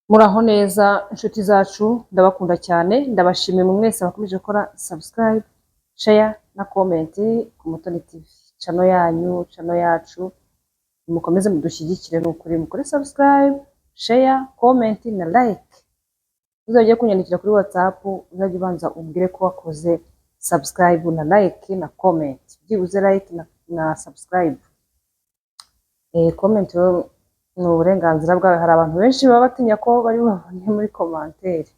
Muraho neza inshuti zacu, ndabakunda cyane, ndabashimiye mwese abakomeje gukora subscribe, share na comment ku Mutoni TV, channel yanyu, channel yacu. Mukomeze mudushyigikire, ni ukuri mukore subscribe, share, comment na like. Uzajya kunyandikira kuri WhatsApp, uzajya ubanza umbwire ko wakoze subscribe na like na comment, byibuze like na subscribe. Comment yo ni uburenganzira bwawe. Hari abantu benshi baba batinya ko bari bubabone muri commentaire.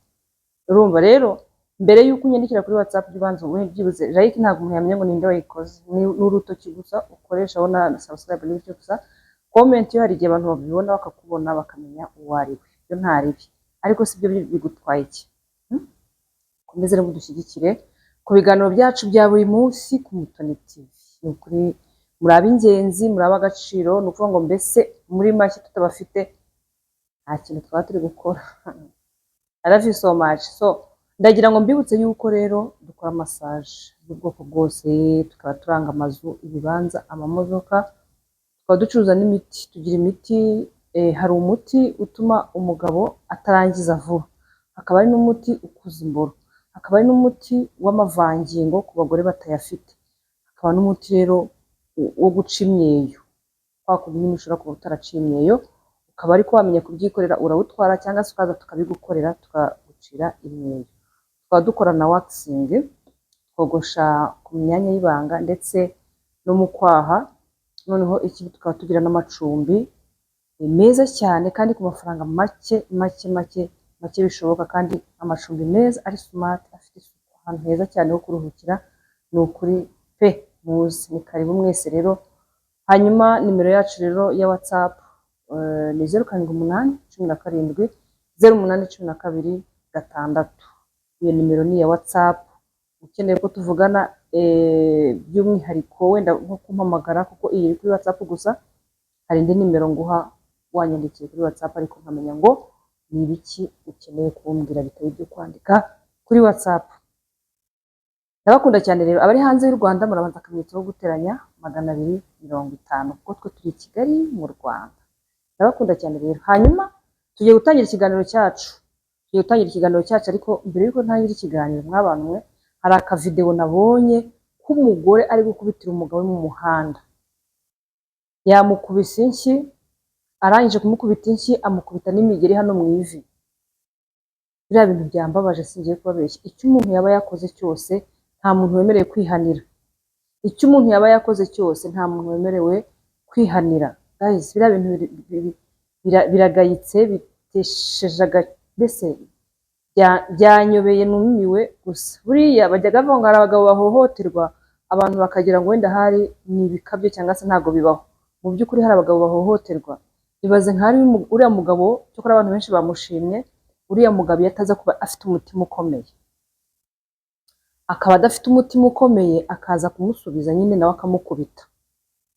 Urumva rero, mbere y'uko unyandikira kuri WhatsApp, jya ubanza ubuhe byibuze like. Ntabwo umuntu yamenya ngo ninde wayikoze, ni urutoki gusa ukoresha na subscribe n'ibyo gusa. Comment yo hari igihe abantu babibona bakakubona, bakamenya uwo ari we, byo nta ribi, ariko si byo bigutwaye iki? Komeze rero mudushyigikire ku biganiro byacu bya buri munsi ku Mutoni TV. Ni ukuri muri ab'ingenzi, muri ab'agaciro. Ni ukuvuga ngo mbese muri make tutabafite nta kintu twaba turi gukora. I love you so much. So ndagira ngo mbibutse yuko rero dukora massage y'ubwoko bwose, tukaba turanga amazu, ibibanza, amamodoka, tukaba ducuruza n'imiti. Tugira imiti, hari umuti utuma umugabo atarangiza vuba, hakaba hari n'umuti ukuza imboro, hakaba hari n'umuti w'amavangingo ku bagore batayafite, hakaba n'umuti rero wo guca imyeyo, kwa kundi nyine ushobora kuba utaraciye imyeyo ukaba ariko wamenya kubyikorera, urawutwara cyangwa se ukaza tukabigukorera, tukagucira imyeyo. Tukaba dukora na waxing, twogosha ku myanya y'ibanga ndetse no mu kwaha. Noneho ikindi, tukaba tugira n'amacumbi meza cyane kandi ku mafaranga make make make make bishoboka, kandi amacumbi meza ari smart, afite isuku, ahantu heza cyane ho kuruhukira. Ni ukuri pe, muze, ni karibu mwese rero. Hanyuma nimero yacu rero ya WhatsApp ni 0781708126. Iyo nimero ni iya WhatsApp. Ukeneye ko tuvugana by'umwihariko, wenda nko kumpamagara, kuko iyi iri kuri WhatsApp gusa, hari indi nimero nguha wanyandikiye kuri WhatsApp, ariko nkamenya ngo ni ibiki ukeneye kumbwira bitari ibyo kwandika kuri WhatsApp. Ndabakunda cyane rero. Abari hanze y'u Rwanda murabanza akamenyetso ko guteranya 250, kuko twe turi i Kigali mu Rwanda. Ndabakunda cyane rero. Hanyuma tugiye gutangira ikiganiro cyacu, tugiye gutangira ikiganiro cyacu, ariko mbere y'uko ntangira ikiganiro, mw'abantu mwe, hari akavidewo nabonye k'umugore ari gukubitira umugabo we mu muhanda. Yamukubise inshyi, arangije kumukubita inshyi amukubita n'imigeri hano mu ivi. Biriya bintu byambabaje, singiye kubabeshya. Icyo umuntu yaba yakoze cyose, nta muntu wemerewe kwihanira. Icyo umuntu yaba yakoze cyose, nta muntu wemerewe kwihanira. Guys, biriya bintu biragayitse, bitesheje mbese byanyobeye, numiwe gusa. Buriya bajyaga bavuga ngo hari abagabo bahohoterwa, abantu bakagira ngo wenda hari ni ibikabyo cyangwa se ntabwo bibaho. Mu by'ukuri hari abagabo bahohoterwa. Ibaze nk'ari uriya mugabo, cyokora abantu benshi bamushimye. Uriya mugabo iyo ataza kuba afite umutima ukomeye, akaba adafite umutima ukomeye, akaza kumusubiza nyine nawe akamukubita,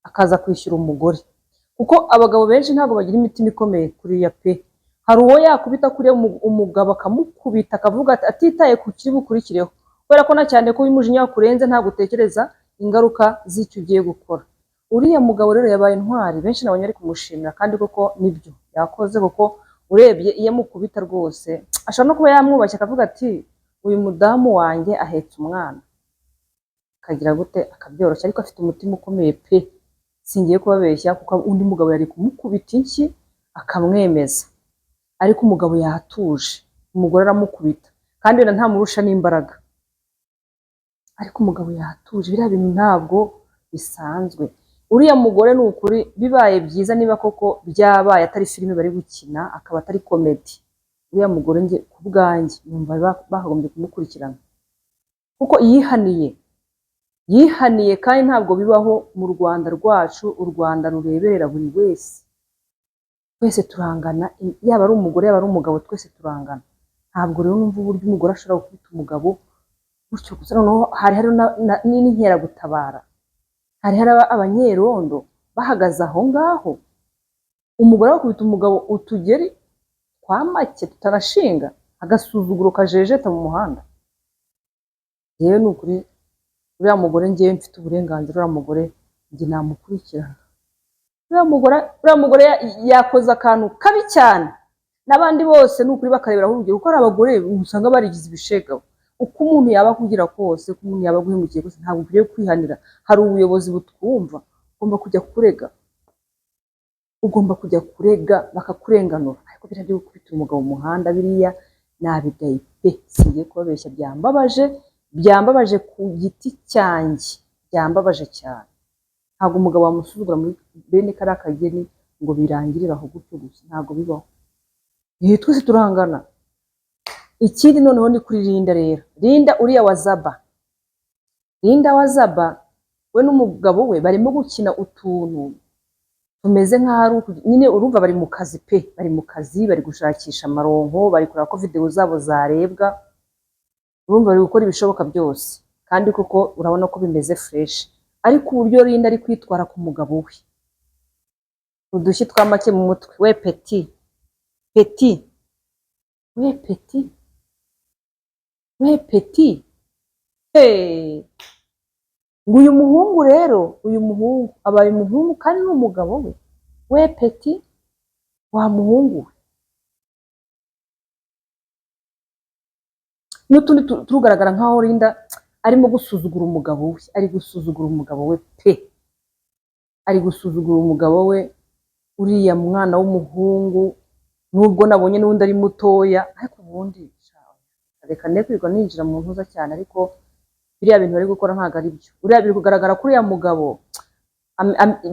akaza kwishyura umugore, kuko abagabo benshi ntabwo bagira imitima ikomeye kuriya pe. Hari uwo yakubita kuriya, umugabo akamukubita, akavuga ati atitaye ku kiri bukurikireho, kubera ko na cyane ko iyo umujinya wakurenze ntabwo utekereza ingaruka z'icyo ugiye gukora. Uriya mugabo rero yabaye intwari, benshi nabonye ari kumushimira, kandi koko nibyo yakoze, kuko urebye iyo amukubita rwose ashobora no kuba yamwubashye, akavuga ati uyu mudamu wanjye ahetse umwana, akagira gute, akabyoroshya. Ariko afite umutima ukomeye pe, singiye kubabeshya, kuko undi mugabo yari kumukubita inshyi akamwemeza, ariko umugabo yatuje, umugore aramukubita, kandi wenda ntamurusha n'imbaraga, ariko umugabo yatuje. Biriya bintu ntabwo bisanzwe. Uriya mugore, ni ukuri bibaye byiza niba koko byabaye atari filime bari gukina, akaba atari comedy, uriya mugore njye ku bwanjye numva bakagombye kumukurikirana, kuko yihaniye, yihaniye, kandi ntabwo bibaho mu Rwanda rwacu, u Rwanda rureberera buri wese. Twese turangana, yaba ari umugore, yaba ari umugabo, twese turangana. Ntabwo rero numva uburyo umugore ashobora gukubita umugabo gutyo gusa. Noneho hari hari n'inkeragutabara, hari hari abanyerondo bahagaze aho ngaho, umugore akubita umugabo utugeri twa make tutarashinga, agasuzuguro kajejeta mu muhanda. Yewe, ni ukuri uriya mugore, ngewe mfite uburenganzira, uriya mugore njye namukurikirana. Uriya mugore yakoze akantu kabi cyane. N'abandi bose ni ukuri bakareberaho urugero, kuko hari abagore usanga barigize ibishegabo. Uko umuntu yaba akugira kose, uko umuntu yaba aguhemukiye kose, ntabwo ukwiriye kwihanira. Hari ubuyobozi butwumva, ugomba kujya kurega, ugomba kujya kurega bakakurenganura. Ariko biriya byo gukubita umugabo mu muhanda, biriya nabigaye pe, singiye kubabeshya, byambabaje, byambabaje ku giti cyanjye, byambabaje cyane. Ntabwo umugabo wamusuzugura muri bene kariya kageni ngo birangirire aho gutyo gusa, ntabwo bibaho. Twese turangana. Ikindi noneho ni kuri Linda rero, Linda uriya wa Zaba, Linda wa Zaba we n'umugabo we barimo gukina utuntu tumeze nk'aho ari nyine urumva bari mu kazi pe, bari mu kazi, bari gushakisha amaronko, bari kureba ko videwo zabo zarebwa, urumva bari gukora ibishoboka byose, kandi koko urabona ko bimeze fresh. Ariko uburyo Linda ari kwitwara ku mugabo we, udushyi twa make mu mutwe we, petit petit we, petit we, petit, hey! Ngo uyu muhungu rero, uyu muhungu abaye umuhungu kandi ni umugabo we, we petit wa muhungu we. N'utundi turugaragara nk'aho Linda arimo gusuzugura umugabo we, ari gusuzugura umugabo we pe, ari gusuzugura umugabo we, uriya mwana w'umuhungu, nubwo nabonye n'undi ari mutoya, ariko ubundi reka ne kwirirwa ninjira mu ntuza cyane, ariko biriya bintu bari gukora ntabwo ari byo. Buriya biri kugaragara kuri uriya mugabo,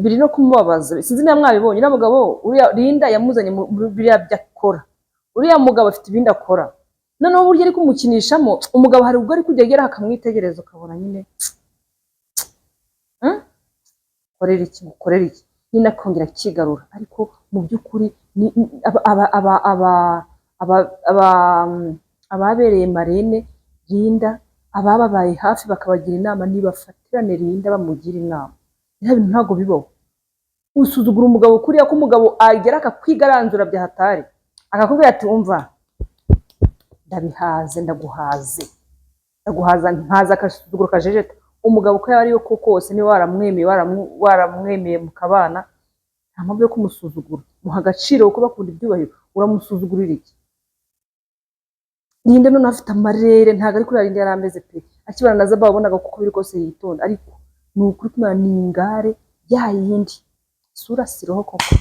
biri no kumubabaza. Sinzi niba mwabibonye, uriya mugabo, uriya Linda yamuzanye muri biriya byo akora. Uriya mugabo afite ibindi akora, noneho uburyo ari kumukinishamo umugabo, hari ubwo ari kujya agera akamwitegereza, ukabona nyine, Korera iki, ngukorera iki, nyine akongera akigarura. Ariko mu by'ukuri ni ababereye marraine Linda, abababaye hafi bakabagira inama, nibafatirane Linda bamugira inama. Biriya bintu ntabwo bibaho. Usuzugura umugabo kuriya, ko umugabo agera akakwigaranzura bya hatari, akakubwira ati umva ndabihaze, ndaguhaze, ndaguhaza, nkaza agasuzuguro kajejeta. Umugabo uko yaba ari ko kose, niba waramwemeye, waramwemeye mukabana, nta mpamvu yo kumusuzugura. Muha agaciro kuko bakunda ibyubahiro. Uramusuzugurira iki? Linda noneho afite amarere, ntabwo ari kuriya Linda yari ameze pe. Akibana na Zaba wabonaga kuko biri kose yitonda, ariko ni ukuri kumera ni ingare ya yindi, sura siroho koko,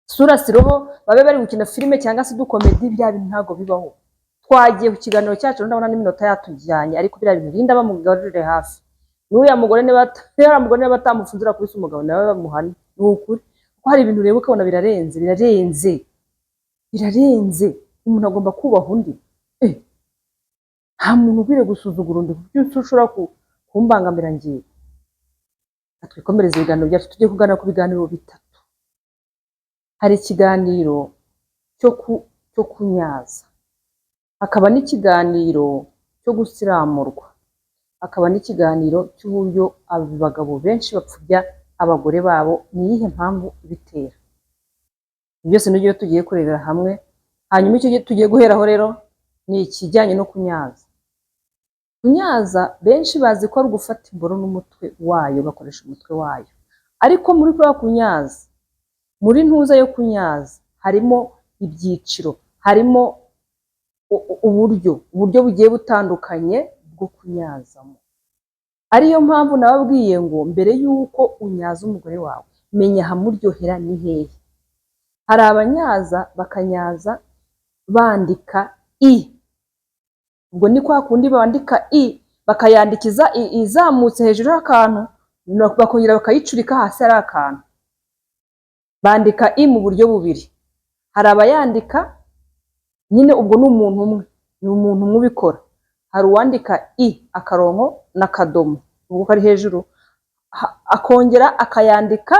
sura siroho. Babe bari gukina filime cyangwa se udukomedi, bya bintu ntabwo bibaho. Twagiye ku kiganiro cyacu, ndabona n'iminota yatujyanye, ariko biriya bintu Linda bamugarurire hafi. N'uriya mugore niba uriya mugore niba atamufunze kubise umugabo nawe bamuhane, ni ukuri, kuko hari ibintu ureba ukabona birarenze, birarenze, birarenze. Umuntu agomba kubaha undi. Nta muntu ukwiriye gusuzugura undi kuko ushobora kumbangamira. Ngiye twikomereze ibiganiro byacu, tujye kuganira ku biganiro bitatu. Hari ikiganiro cyo kunyaza, hakaba n'ikiganiro cyo gusiramurwa, hakaba n'ikiganiro cy'uburyo abagabo benshi bapfubya abagore babo, ni iyihe mpamvu ibitera. Byose nibyo tugiye kurebera hamwe. Hanyuma icyo tugiye guheraho rero ni ikijyanye no kunyaza. Kunyaza benshi bazi ko ari ugufata imboro n'umutwe wayo, ugakoresha umutwe wayo, ariko muri kuriya kunyaza, muri ntuza yo kunyaza harimo ibyiciro, harimo uburyo bugiye butandukanye bwo kunyazamo. Ariyo mpamvu nababwiye ngo mbere y'uko unyaza umugore wawe, menya ahamuryohera ni hehe. Hari abanyaza bakanyaza bandika i, ubwo ni kwa kundi bandika i bakayandikiza izamutse hejuru y'akantu, bakongera bakayicurika hasi ari akantu. Bandika i mu buryo bubiri. Hari abayandika nyine, ubwo ni umuntu umwe, ni umuntu umwe ubikora. Hari uwandika i akarongo n'akadomo, ubwo kari hejuru, akongera akayandika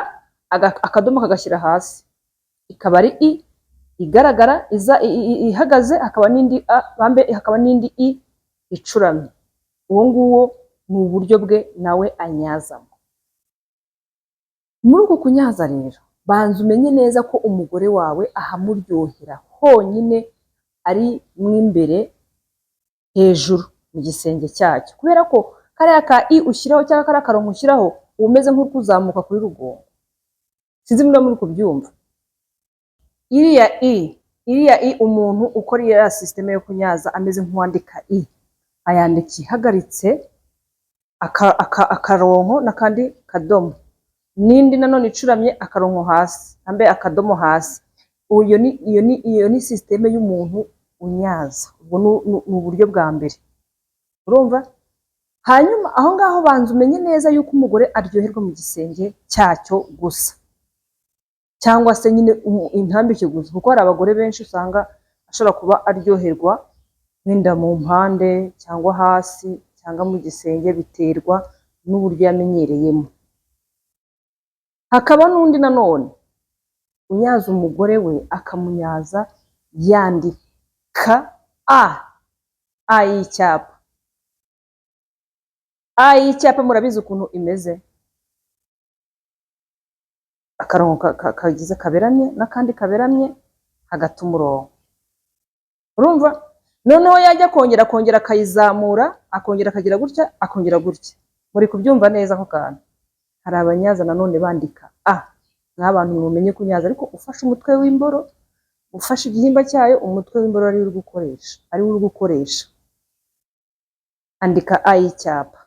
akadomo kagashyira hasi, ikaba ari i igaragara iza ihagaze, hakaba n'indi a bambe, hakaba n'indi i icuramye. Uwo nguwo ni uburyo bwe nawe anyazamo. Muri uku kunyaza rero, banza umenye neza ko umugore wawe ahamuryohera honyine ari mo imbere hejuru mu gisenge cyacyo, kubera ko kariya ka i ushyiraho cyangwa kariya karongo ushyiraho uba umeze nk'uri kuzamuka kuri rugongo. Sinzi niba muri kubyumva. Iriya i Iriya i, umuntu ukora iriya système yo kunyaza ameze nk'uwandika i, ayandika ihagaritse akarongo n'akandi kadomo, n'indi nanone icuramye, akarongo hasi, ambe akadomo hasi. Iyo ni système y'umuntu unyaza. Ubwo ni uburyo bwa mbere, urumva? Hanyuma aho ngaho banza umenye neza yuko umugore aryoherwa mu gisenge cyacyo gusa, cyangwa se nyine intambike gusa, kuko hari abagore benshi usanga ashobora kuba aryoherwa wenda mu mpande cyangwa hasi cyangwa mu gisenge, biterwa n'uburyo yamenyereyemo. Hakaba n'undi nanone unyaza umugore we, akamunyaza yandika A y'icyapa. A y'icyapa murabizi ukuntu imeze: akarongo kagize kaberamye n'akandi kaberamye, hagati umurongo, urumva? Noneho yajya kongera akayizamura, akongera akagira gutya, akongera gutya. Muri kubyumva neza ako kantu? Hari abanyaza nanone bandika A. Nk'abantu mumenye kunyaza, ariko ufashe umutwe w'imboro, ufashe igihimba cyayo, umutwe w'imboro ariwo uri gukoresha, ariwo uri gukoresha, andika A y'icyapa,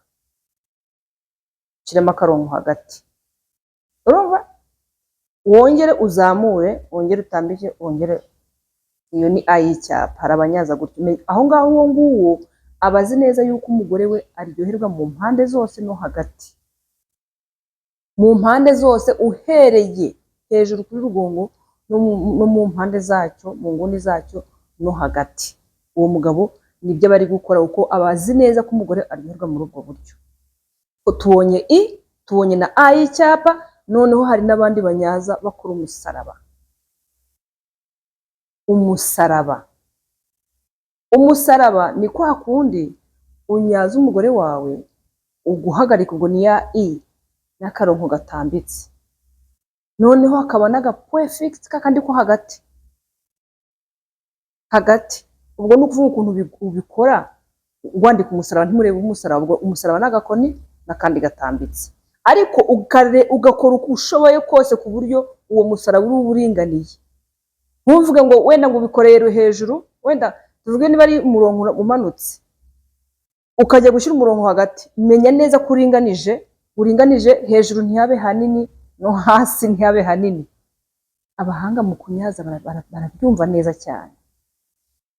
ushyiremo akarongo hagati, urumva? Wongere uzamure, wongere utambike, wongere. Iyo ni A y'icyapa. Hari abanyaza gutyo. Aho ngaho uwo nguwo aba azi neza yuko umugore we aryoherwa mu mpande zose no hagati, mu mpande zose uhereye hejuru kuri rugongo no mu mpande zacyo, mu nguni zacyo no hagati. Uwo mugabo nibyo aba ari gukora, kuko aba azi neza ko umugore aryoherwa muri ubwo buryo. Tubonye i, tubonye na A y'icyapa. Noneho hari n'abandi banyaza bakora umusaraba. Umusaraba, umusaraba ni kwa kundi unyaza umugore wawe uguhagarika, ubwo ni ya i n'akarongo gatambitse, noneho hakaba n'agapoint fixe kakandi ko hagati hagati. Ubwo ni ukuvuga ukuntu ubikora wandika umusaraba, ntimurebe umusaraba. Ubwo umusaraba ni agakoni n'akandi gatambitse, ariko ugakora uko ushoboye kose ku buryo uwo musaraba uri uringaniye. Ntuvuge ngo wenda ngo ubikoreye hejuru, wenda tuvuge niba ari umurongo umanutse, ukajya gushyira umurongo hagati, menya neza ko uringanije, hejuru ntihabe hanini no hasi ntihabe hanini. Abahanga mu kunyaza barabyumva neza cyane.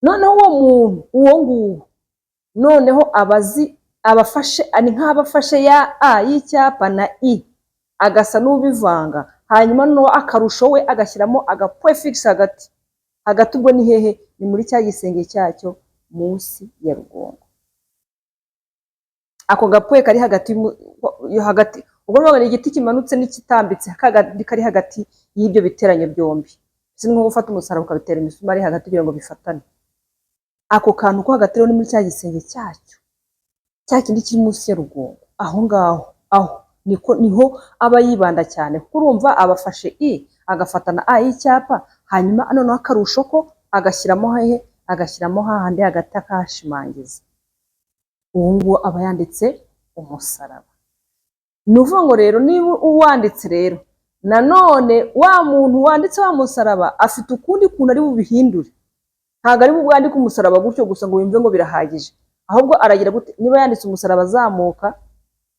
Noneho uwo muntu, uwo nguwo noneho abazi abafashe, ni nk'abafashe ya A y'icyapa na i, agasa n'ubivanga, hanyuma noneho akarusho we agashyiramo agapoint fixe hagati hagati. Ubwo ni hehe? Ni muri cya gisenge cyacyo munsi ya rugongo, ako gapoint kari hagati yo hagati. Ubwo ni igiti kimanutse n'ikitambitse kari hagati y'ibyo biteranyo byombi. Si nko gufata umusaraba ukabitera imisumari hagati kugira ngo bifatane? Ako kantu ko hagati rero ni muri cya gisenge cyacyo, cya kindi kiri munsi ya rugongo, aho ngaho, aho niko niho aba yibanda cyane, kuko urumva aba afashe i, agafata na A y'icyapa, hanyuma noneho akarusho ko agashyiramo hehe? Agashyiramo hahandi hagati, akahashimangiza. Uwo nguwo aba yanditse umusaraba. Ni ukuvuga ngo rero niba uwanditse rero nanone, wa muntu wanditse wa musaraba afite ukundi kuntu ari bubihindure. Ntabwo ari bwandike umusaraba gutyo gusa ngo wumve ngo birahagije, ahubwo aragira gute? Niba yanditse umusaraba azamuka,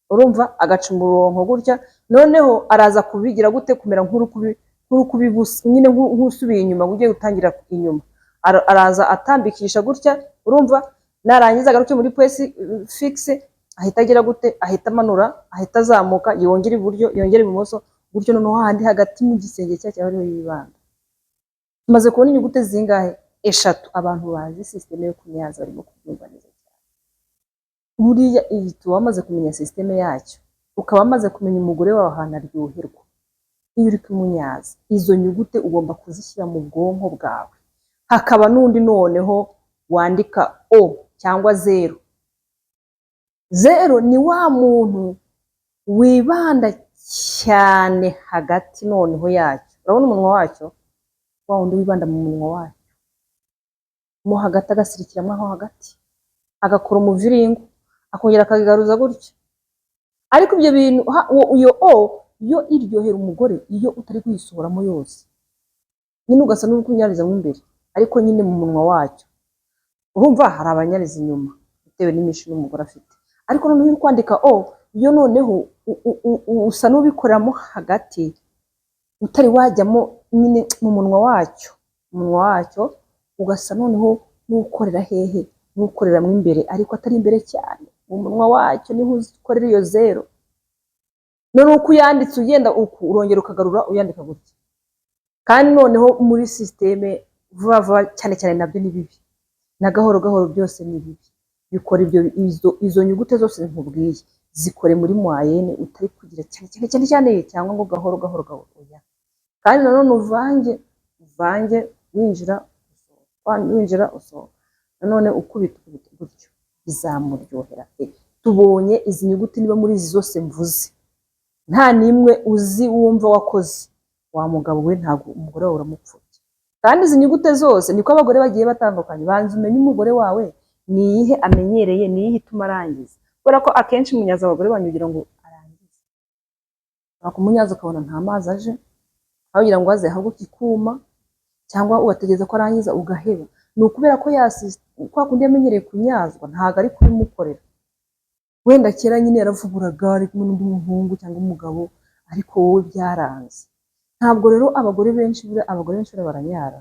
urumva, agaca umurongo gutya, noneho araza kubigira gute? Kumera nk'uri kubibusa nyine, nk'usubiye inyuma, ugiye gutangira inyuma. Araza atambikisha gutya, urumva? Narangiza agaruke muri point fixe, ahita agira gute? Ahita amanura, ahita azamuka, yongera iburyo, yongera ibumoso, gutyo. Noneho hahandi hagati mu gisenge cya ariho yibanda. Tumaze kubona inyuguti zingahe? Eshatu. Abantu bazi système yo kunyaza barimo kubyumva neza cyane. Buriya iyi tuba wamaze kumenya système yacyo, ukaba wamaze kumenya umugore wawe ahantu aryoherwa iyo uri kumunyaza, izo nyugute ugomba kuzishyira mu bwonko bwawe. Hakaba n'undi noneho wandika O cyangwa zeru. Zeru ni wa muntu wibanda cyane hagati noneho yacyo. Urabona umunwa wacyo, wa wundi wibanda mu munwa wacyo mo hagati, agasirikiramo aho hagati, agakora umuviringo, akongera akabigaruza gutya. Ariko ibyo bintu, iyo O yo iryohera umugore iyo utari kuyisohoramo yose nyine, ugasa n'uri kunyarizamo imbere. Ariko nyine mu munwa wacyo, urumva hari abanyariza inyuma bitewe n'imishino umugore afite. Ariko noneho iyo uri kwandika O, yo noneho usa n'ubikoreramo hagati, utari wajyamo nyine mu munwa wacyo, umunwa wacyo ugasa noneho n'ukorera hehe? N'ukoreramo imbere, ariko atari imbere cyane. Mu munwa wacyo niho ukorera iyo zero. Noneho uko uyanditse ugenda uku, urongera ukagarura uyandika gutya. Kandi noneho muri système vuba vuba cyane cyane nabyo ni bibi, na gahoro gahoro byose ni bibi. Bikora ibyo, izo nyugute zose nkubwiye zikore muri moyenne, utari kugira cyane cyane cyane cyane cyangwa ngo gahoro gahoro gahoro, oya. Kandi nanone uvange uvange, winjira usohoka, winjira usohoka, nanone ukubita ukubita gutyo, bizamuryohera pe. Tubonye izi nyuguti, niba muri izi zose mvuze nta n'imwe uzi wumva wakoze, wa mugabo we, ntabwo umugore wawe uramupfubya. Kandi izi nyugute zose niko abagore bagiye batandukanye. Banza umenye umugore wawe ni iyihe amenyereye, ni iyihe ituma arangiza, kubera ko akenshi munyaza abagore banyu ugira ngo arangize. Wakumunyaza ukabona nta mazi aje, aho kugira ngo aze ahubwo kikuma, cyangwa ugategereza ko arangiza ugaheba. Ni ukubera ko kwa kundi yamenyereye kunyazwa ntabwo ari kubimukorera. Wenda kera nyine yaravuburaga ari kumwe n'undi muhungu cyangwa umugabo, ariko wowe byaranze. Ntabwo rero abagore benshi, buriya abagore benshi buriya baranyara,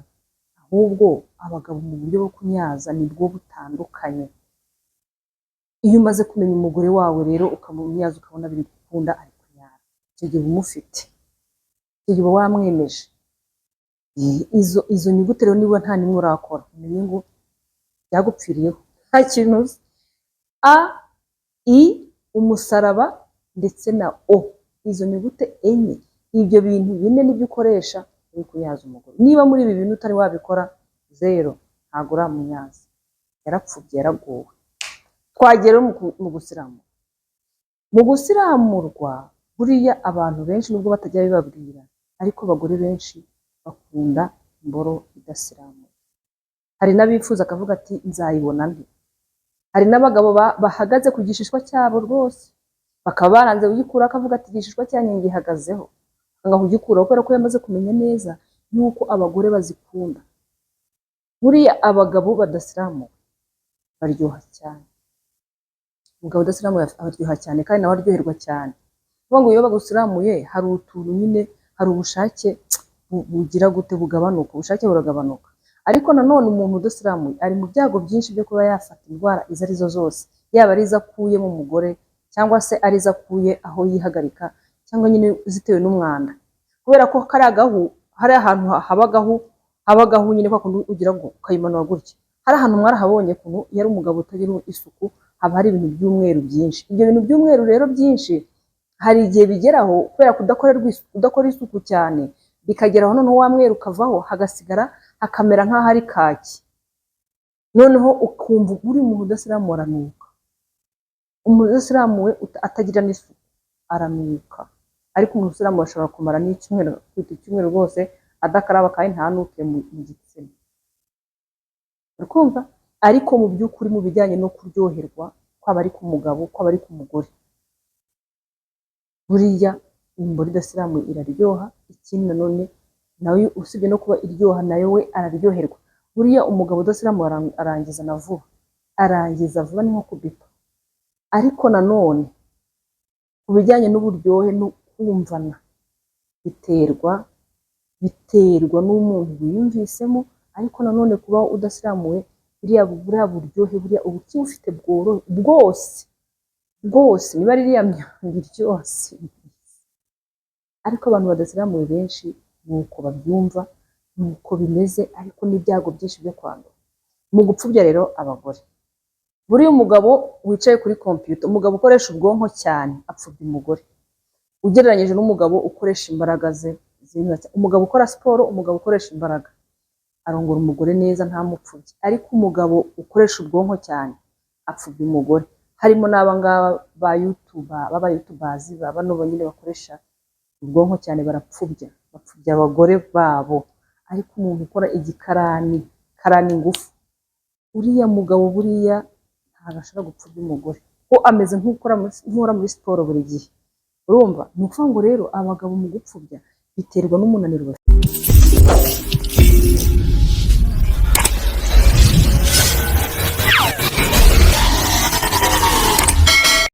ahubwo abagabo mu buryo bwo kunyaza nibwo butandukanye. Iyo umaze kumenya umugore wawe rero, ukamunyaza ukabona biri gukunda, ari kunyara, icyo gihe uba umufite, icyo gihe uba wamwemeje. Izo nyuguti rero niba nta n'imwe urakora, umenye ngo byagupfiriyeho, nta kintu uzi. A, I, umusaraba ndetse na O, izo nyugute enye, ibyo bintu bine nibyo ukoresha uri kunyaza umugore. Niba muri ibi bintu utari wabikora, zero, ntabwo uramunyaza, yarapfubye, yaragowe. Twagera rero mu gusiramura. Mu gusiramurwa, buriya abantu benshi nubwo batajya bibabwira, ariko abagore benshi bakunda imboro idasiramuye. Hari n'abifuza akavuga ati: "Nzayibona nte?" Hari n'abagabo bahagaze ku gishishwa cyabo rwose, bakaba baranze kugikura, akavuga ati: "Igishishwa cyanjye ngihagazeho", akanga kugikuraho kubera ko yamaze kumenya neza yuko abagore bazikunda. Buriya abagabo badasiramuwe baryoha cyane. Umugabo udasiramuye araryoha cyane, kandi nawe aryoherwa cyane. Kuvuga ngo iyo bagusiramuye hari utuntu nyine, hari ubushake bugira gute? Bugabanuka, ubushake buragabanuka. Ariko nanone umuntu udasiramuye ari mu byago byinshi byo kuba yafata indwara izo arizo zose, yaba ari izo akuye mu mugore, cyangwa se ari izo akuye aho yihagarika, cyangwa nyine zitewe n'umwanda, kubera ko kariya gahu, hari ahantu haba agahu, haba agahu nyine, kwa kundi ugira ngo ukayimanura gutya. Hari ahantu mwarahabonye ukuntu iyo ari umugabo utagira isuku haba hari ibintu by'umweru byinshi. Ibyo bintu by'umweru rero byinshi, hari igihe bigeraho kubera kudakorerwa isuku, kudakora isuku cyane, bikageraho noneho wa mweru ukavaho, hagasigara hakamera nk'aho ari kaki. Noneho ukumva uri umuntu udasiramuwe aranuka. Umuntu udasiramuwe atagira n'isuku aranuka, ariko umuntu usiramuwe ashobora kumara n'icyumweru, kwita icyumweru rwose adakaraba, kandi ntanuke mu gitsina, uri kumva? Ariko mu by'ukuri, mu bijyanye no kuryoherwa, kwaba ari ku mugabo, kwaba ari ku mugore, buriya imboro idasiramuye iraryoha. Ikindi nanone nawe, usibye no kuba iryoha, nayo we araryoherwa. Buriya umugabo udasiramuye arangiza na vuba, arangiza vuba, ni nko kubipa. Ariko nanone ku bijyanye n'uburyohe no kumvana, biterwa n'umuntu wiyumvisemo. Ariko nanone kuba udasiramuwe, buriya buryohe, buriya uba ukibufite bwose bwose, niba ari iriya myanda iryoha simbizi. Ariko abantu badasiramuwe benshi ni uko babyumva, ni uko bimeze, ariko n'ibyago byinshi byo kwandura. Mu gupfubya rero abagore, buriya umugabo wicaye kuri kompiyuta, umugabo ukoresha ubwonko cyane apfubya umugore, ugereranyije n'umugabo ukoresha imbaraga ze. Umugabo ukora siporo, umugabo ukoresha imbaraga arongora umugore neza, ntamupfubye. Ariko umugabo ukoresha ubwonko cyane apfubya umugore, harimo n'aba ngaba ba YouTuber, b'aba YouTubers, ba bano nyine bakoresha ubwonko cyane, barapfubya, bapfubya abagore babo. Ariko umuntu ukora igikarani, karani ingufu, uriya mugabo buriya ntabwo ashobora gupfubya umugore, ko ameze nk'ukora muri siporo buri gihe, urumva? Ni ukuvuga ngo rero abagabo mu gupfubya biterwa n'umunaniro bafite.